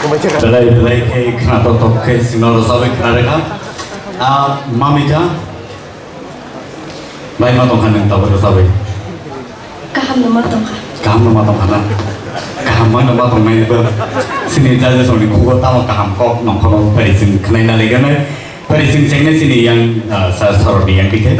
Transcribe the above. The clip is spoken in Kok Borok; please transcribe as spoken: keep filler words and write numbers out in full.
Belai belai khe khna tok tok khe sino rwchabwi khna rwkha. A mamita. Bai ma tongkha nwng tabuk rwchabwi. Kaham no ma tongkha. Kaham no ma tongkha na? Kaham ma no ma tongnai bo. Sini judges rokni khugo tamo kaham kok nongkhorno pari chwng khnaina leganai. Pari chwng chengnai sini yang, ah, sa soroni yang khe.